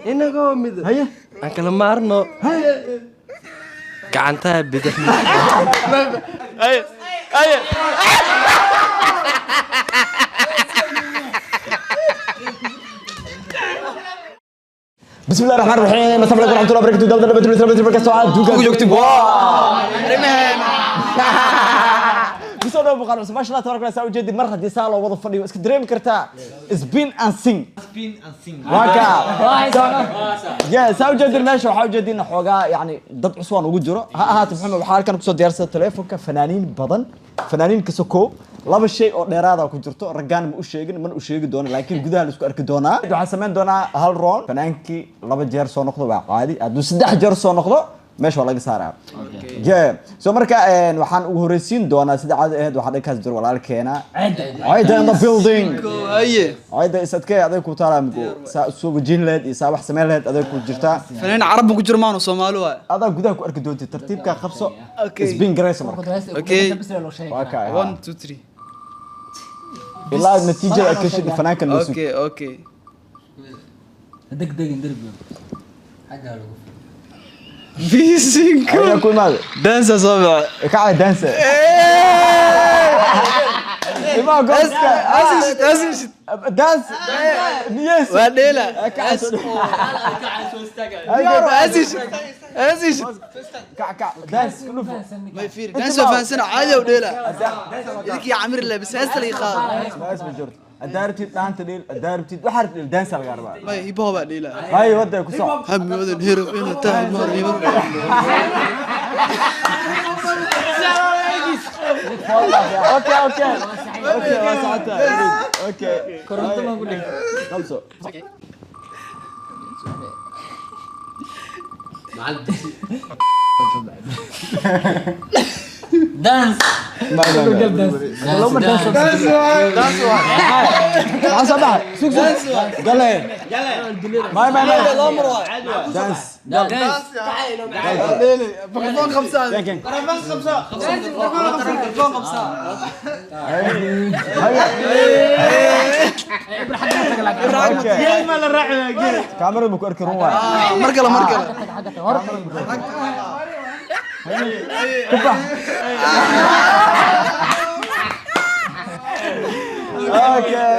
Inagoo mid Haye. Aan kala maarno gacantaha bidix. Haye, haye. بسم الله الرحمن الرحيم، السلام عليكم ورحمة الله وبركاته. دولة دولة دولة دولة بركاته. Adduunka joogtid waa kusoo dhawo muuqaal cusub. Maasha Allah, tabaaraka Allah. Saa ujeedid, mar haddii saa loo wada fadhiyo, iska dareemi kartaa spin and sing. Waa ka yeah. Saa ujeedin meesha waxaa ujeedin xoogaa yani dad cusub aan ugu jiro. Ha ahaato Maxamed, waxaa halkan kusoo diyaarsada telefonka fanaaniin badan. Fanaaniin ka sokow, laba shay oo dheeraada ku jirto raggaan ma u sheegin, mana u sheegi doono, laakiin gudaha la isku arki doonaa. Waxaan samayn doonaa hal round. Fanaankii laba jeer soo noqdo waa caadi, hadduu saddex jeer soo noqdo meesha waa laga saaraa. Yeah, so marka waxaan ugu horeysiin doonaa, sida caadi ahayd, waxaa dhankaas jiro walaalkeena Cayda in the building. Haye. Cayda isadkee aday ku taalaa mugo saa soo wajin lahayd iyo saa wax samayn lahayd aday ku jirtaa. Fanaan carab ku jiro maano Soomaali waay. Adaa gudaha ku arki doontid, tartiibkaa qabso. Okay. Spin garaysa marka. Okay. Waa kaa. 1 2 3. Ilaa natiijada aad ka shidi fanaankan loo sugi. Okay, okay. Degdegin derbiga. Bisinko. Ayaa ku imaada. Dansa soo baxa. Kacay dansa imaa gooska. Asis asis. Dance niyeyso. Waa dheela. Kacay soo. Asis asis. Kac kac, dance ku dhufo. Ma fiir, dansa fahansana, caadi u dheela. Idinkii camir leh bas heesta laga qaado. Maas ma jirto. Haddaa rabtid dhaanta dheel, haddaa rabtid waxaa rabtid dheel, dance laga rabaa. May hip hop baa dheela. Hay wadda ku soco. Hamoodan hero inuu tahay marnimo. Okay, waa socotaa. Okay, Koronto ma ku dhig. Qabso. Dance. Ma maxaa soo baxay? Sug sug, gale. May may may. Loo mar waay. Dance gal. Dheele mikrofon qabsaa. Gang gang. Mikrofon qabsaa. Okay, kaamirada ma ku arki, run waay. Mar kale, mar kale. Ku bax. Okay,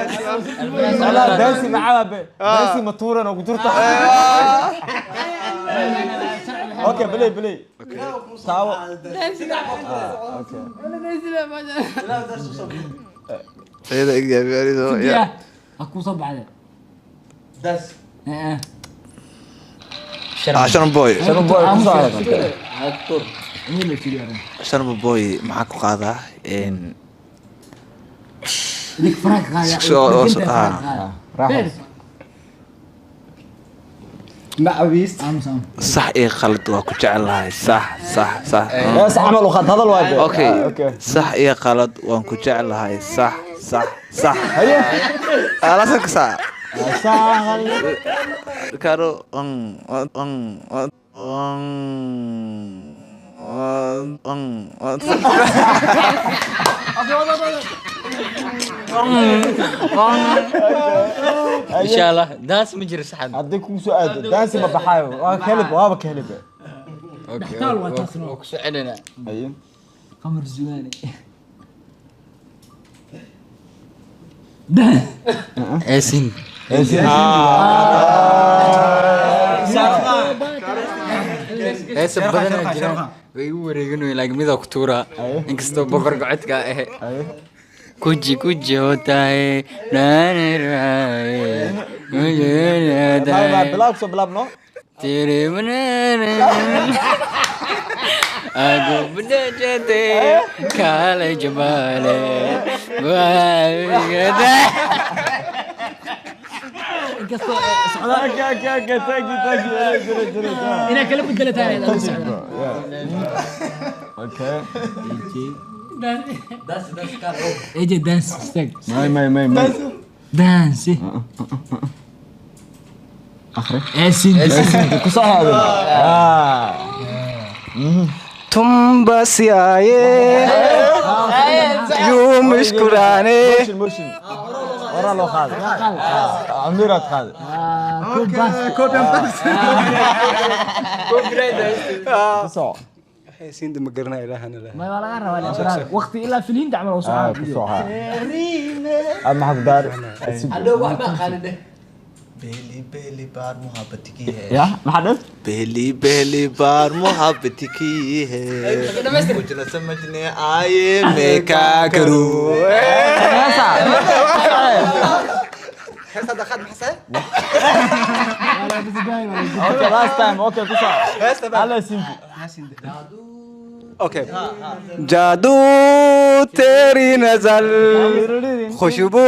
wala dansi macaa be dansi matuuran oo ku jirta. Okay, play play taawo. Okay. Iyada igyaabiyarido. Ya. Ha ku soo baxday. Dance. Eh. Shan boy. Shan boy ku soo. Shan boy maxaa ku qaadaa een Dik faraha qaada. Raaxo. Macawiis. Aamus aamus. Sax iyo qalad waa ku jecelahay, sax sax sax. Hees camal u qad hadal waay be. Okay. Okay. Sax iyo qalad waan ku jecelahay, sax sax sax. Haye. Ala saksa. Sahal. Karo on on on on on on. Insha Allah daas ma jiro saxan. Haddii kugu soo aado daansi ma baxaayo, waa ka helib, waaba ka helib. Dhaxtaal waa taasna. Waa ku soo celinaa. Haye. Qamar Zuwaani. Dance. Eesin. Heesa badanaa jiraan, way igu wareeganayo, laakiin midaa ku tuuraa inkastoo boqorka codka ah. Kuji kuji hota hai na Ma ma bilaab, soo bilaabno. तेरे मनाने आगो बजाते काले जबाले. Inkastoo Okay, thank you, thank you. Jira jira jira. inaa kala bedelataan. Okay. AJ dance istaag. May may may may. Dance. Akhri. Eesin. Ku soo haadin. Ah. तुम बस आए यूं मुस्कुराने motion horaa loo qaaday amiiraad qaaday ku soco siinda ma garanaa ilaahana lah ما laga rabaa waqti ilaa filiin tacmal oo socon ku soco aad maxaa ku daari पहली पहली बार मोहब्बत की है ya maxaa dhan पहली पहली बार मोहब्बत की है कुछ न समझने आए मैं क्या करूं okay last time okay ku soco alla sindi okay जादू तेरी नजर खुशबू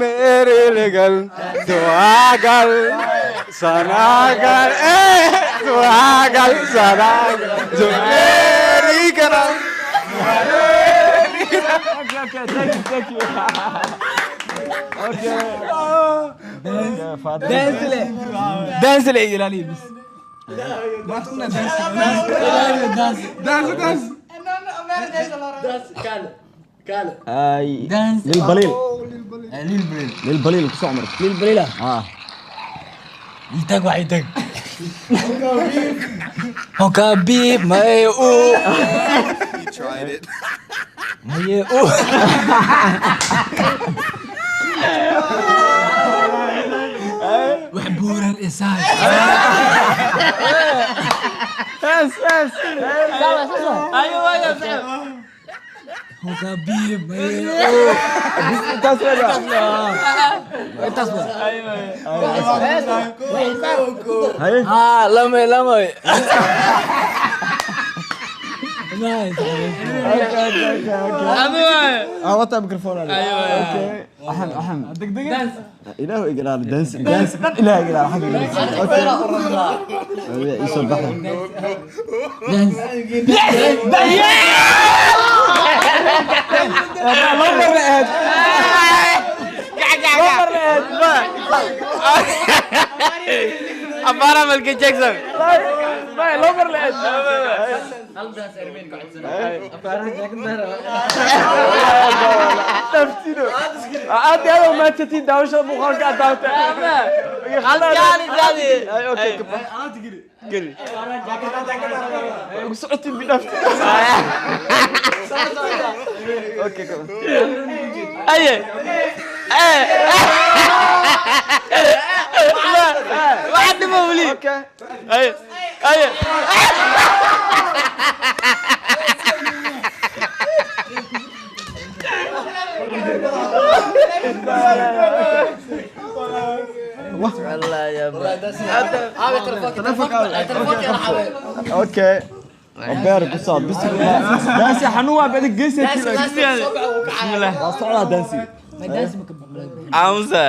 मेरे लगल दुआगल सनागल ए दुआगल सनागल जो मेरी करम okay okay thank you thank you okay okay Fatima dance le ilaaliyo bis ay lilbaliil lilbaliil ku soco marka lilbalila ah itag wax itag Hokabi may u may u wax buuran isaay yes yes Hokabi may u intaas weeda intaas waa haye ah lama lama nice ah wata microphone okay axam axam ilaahu igalaal dance dance dhan ilaahu igalaal xagga igalaal okay isoo baxa dance loo marna aad loo marna aad Afara Michael Jackson loo marna aad naftino aad iyo aad u mahadsantiin daawashada muuqaalka aad daawatay Ay, okay, ka bax. Geli. Ugu socotiin bi naftino. Okay, ka bax. Aye waxaa dhimo weli Okay. aye aye Okay. Obeer ku soo bismillah. Daansi xanuun waa badig geesi. Bismillah. Waa socdaa daansi. ما dance ma ka aamusa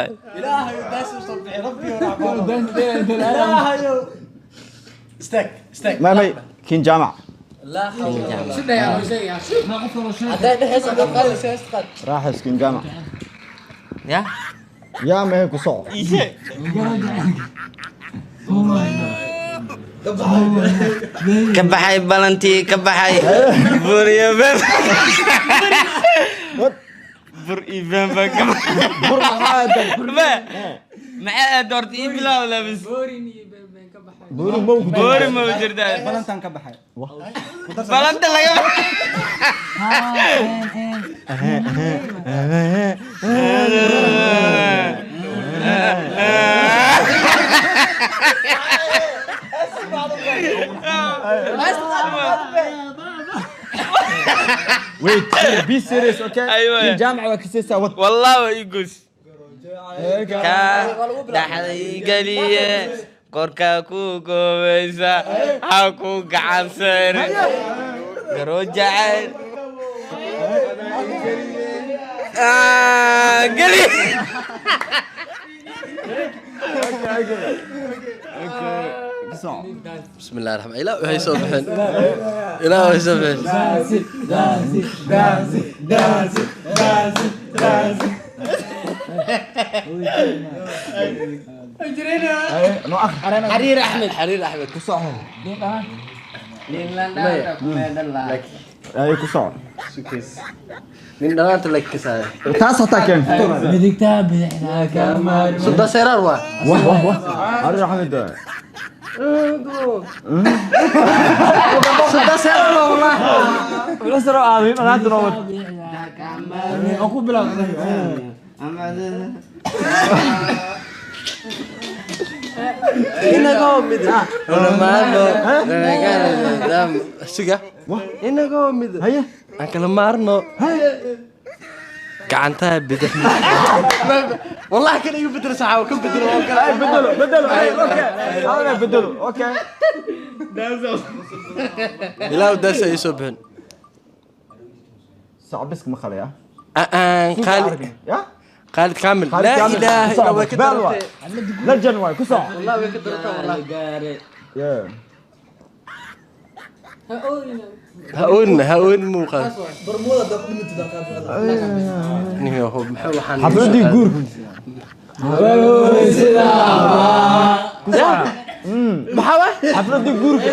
Ma may kin jaamac. Raaxis kin jaamac. ya Yaa mehe ku soco. Ka baxay balantii ka baxay bur iyo been bur iyo been baa ka baxay Bur maxaa dan. maxay aad doortay ii bilow labis Bur ma ku boori ma jirtaa balantan ka baxay balanta laga baxay Wait, be serious, okay? أيوة. Kin jaamac waa kasaysaa wad. والله waa ii goos ka dhaxday geliye korkaa ku goobaysa ha ku gacan sare garoo jacayl Ah, geli بسم الله الرحمن الرحيم لا waxay soo bixin ilaa waxay soo bixin dance dance dance dance dance xariir axmed xariir axmed Ku soco. Ay ku soco. Nin dhalaanta la kasaayo. Taas hataa keen. Midigta bidixda ka maarmo. Sultan Seraar waa. Wah wah wah. Arrin Axmed. Sultan Seraar waa wallah. Wala saro aadin dhalaanta noo wad. Oo ku bilaw. Inagoo mid maarno. Suga. Inagoo mid. Haye. Aan kala maarno. Gacantaha bidix. Wallahi kan igu bedel saxaawo kan bedel oo kale. Ay bedelo bedelo. Ay okay. Hada bedelo. Okay. Ilaahu daasa ii soo bixin. Sacbisk ma khalaya. Aan Khalid. Ya? Khalid Kamil. La ilaha illa way ka darantay. Legend waay ku soco. Wallahi way ka darantay wallahi. Yeah. Ha ooyin muuqaal. Niyo maxaa waxaan Xafladii guurka. Maxaa waa? Xafladii guurka.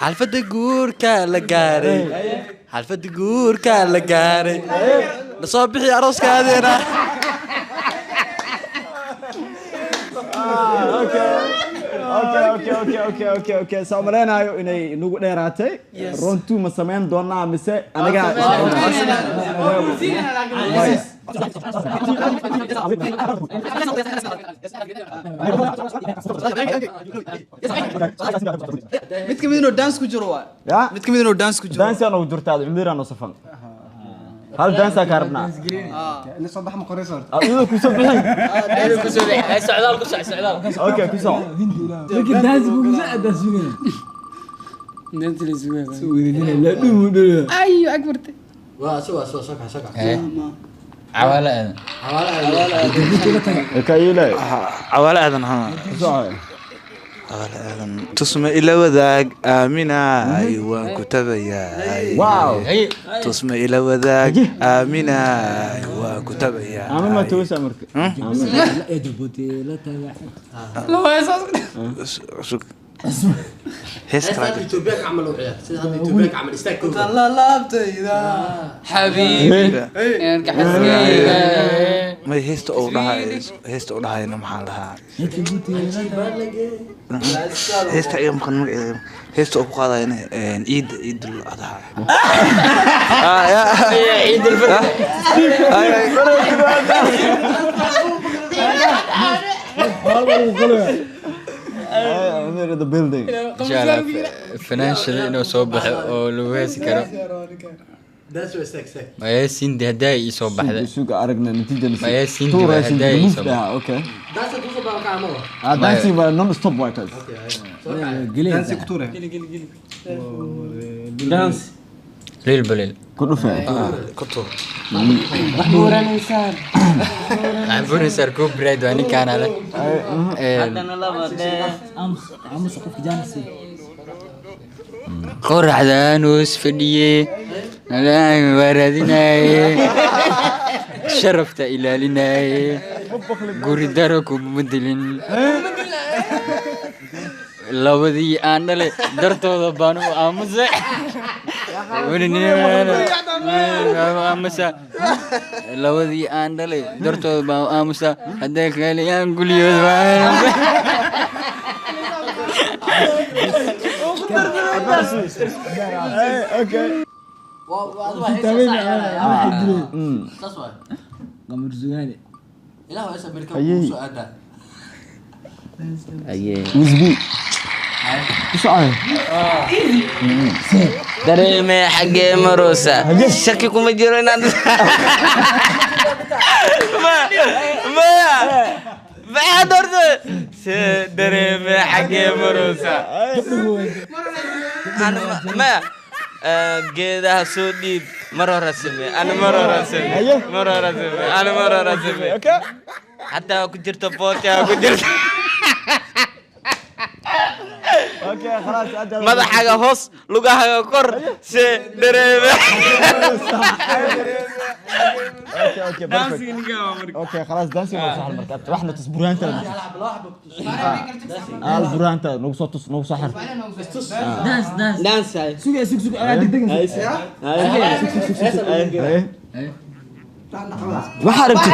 Xalfadda guurka la gaaray. Xalfadda guurka la gaaray. La soo bixi arooskaadeena. Okay. Okay, okay, okay, okay, okay. Soo maleynayo inay nagu dheeraatay. Runtu ma samayn doonaa mise anaga. Mid kamid inuu dance ku jiro waa. Ya? Mid kamid inuu dance ku jiro. Dance aan ugu jirtaa Cumir aan u safan. Hal dance ka rabnaa. Iyadoo ku soo bixin. Ku soo bixi. Socdaal ku soc socdaal. Okay, ku soco. Markii dance buu ku soo dance sugay. Dance la sugay. La dhumu dhumu. Ayo akbartay. Waa soo soo soo soo. Cawaale aadan. Kayile. Cawaale aadan ha. Ku soco. Cawaale aadan. Tusma ila wadaag aaminaay waan ku tabayaa. Wow. Tusma ila wadaag aaminaay waan ku tabayaa. Aamin ma tuusa marka. La Djibouti la taga. Sug. Hees kala jirta. Ethiopia camal u ciyaar. Sida hadda Ethiopia camal istaag koow. La laabtayda. Xabiibi. Eerka xaskeyga. May heesta uu dhahay heesta uu dhahayna maxaa lahaa. Djibouti la taga. Heesta iga maqan magaceeda. Heesta uu ku qaadayna ciid ciid adha. Ciid al-Fitr. Cumir in the building. Insha Allah financially inuu soo baxo oo lagu heesi karo. Dance waa istaag istaag. Maya Sindi haddaa ii soo baxday. Suga aragna natiijada. Maya Sindi waa haddaa ii soo baxday. Okay. Dance tuu soo baa ka camal. Ah, dancing waa non stop waay taas. Dance ku tuure. Dance. Lil balil. Ku dhufay. Ku tuur. Buuranaysaa. Waxaan buuranaysaa copyright waa ninkaan ale. Aamus aamus qofka jaanis. Qoraxdaan hoos fadhiyey. Nalaay waa raadinaye. Sharafta ilaalinaye. Guri daro kuma dilin. Labadii aan dhalay dartooda baan u aamusay. Aamusa. Labadii aan dhalay dartooda baan u aamusa. Hadday qeyliyaan guliyooda baan aamusay. Okay. Saas waa. Qamar Sugaani. Ilaahu heesa Amerika ku soo aadaa. Wisbi. Ku soco. Dareeme xaggee maroosa. Shaki kuma jiro inaad maya maxaad horta se dareeme xaggee maroosa. Maya geedaha soo dhiib mar hore samee ana mar hore samee mar hore samee ana mar hore samee xataa ku jirto booti ku jirto. Okay, khalaas, aad aad. Madaxaaga hoos, lugahaaga kor, se dareeme. Okay, perfect. Okay, khalaas, dancing waa saxal marka. Waxna tus burhaanta la tus. Al burhaanta nagu soo tus, nagu soo xir. Dance, dance. Dance. Sugay, sug, sug, anaa degdeg. Haye. Waxaa rabtid.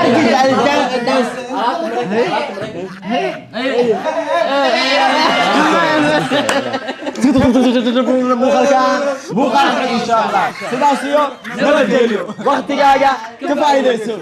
Muuqaalkan muuqaalka insha Allah sidaas iyo nabadgelyo, waqtigaaga ka faa'iidayso.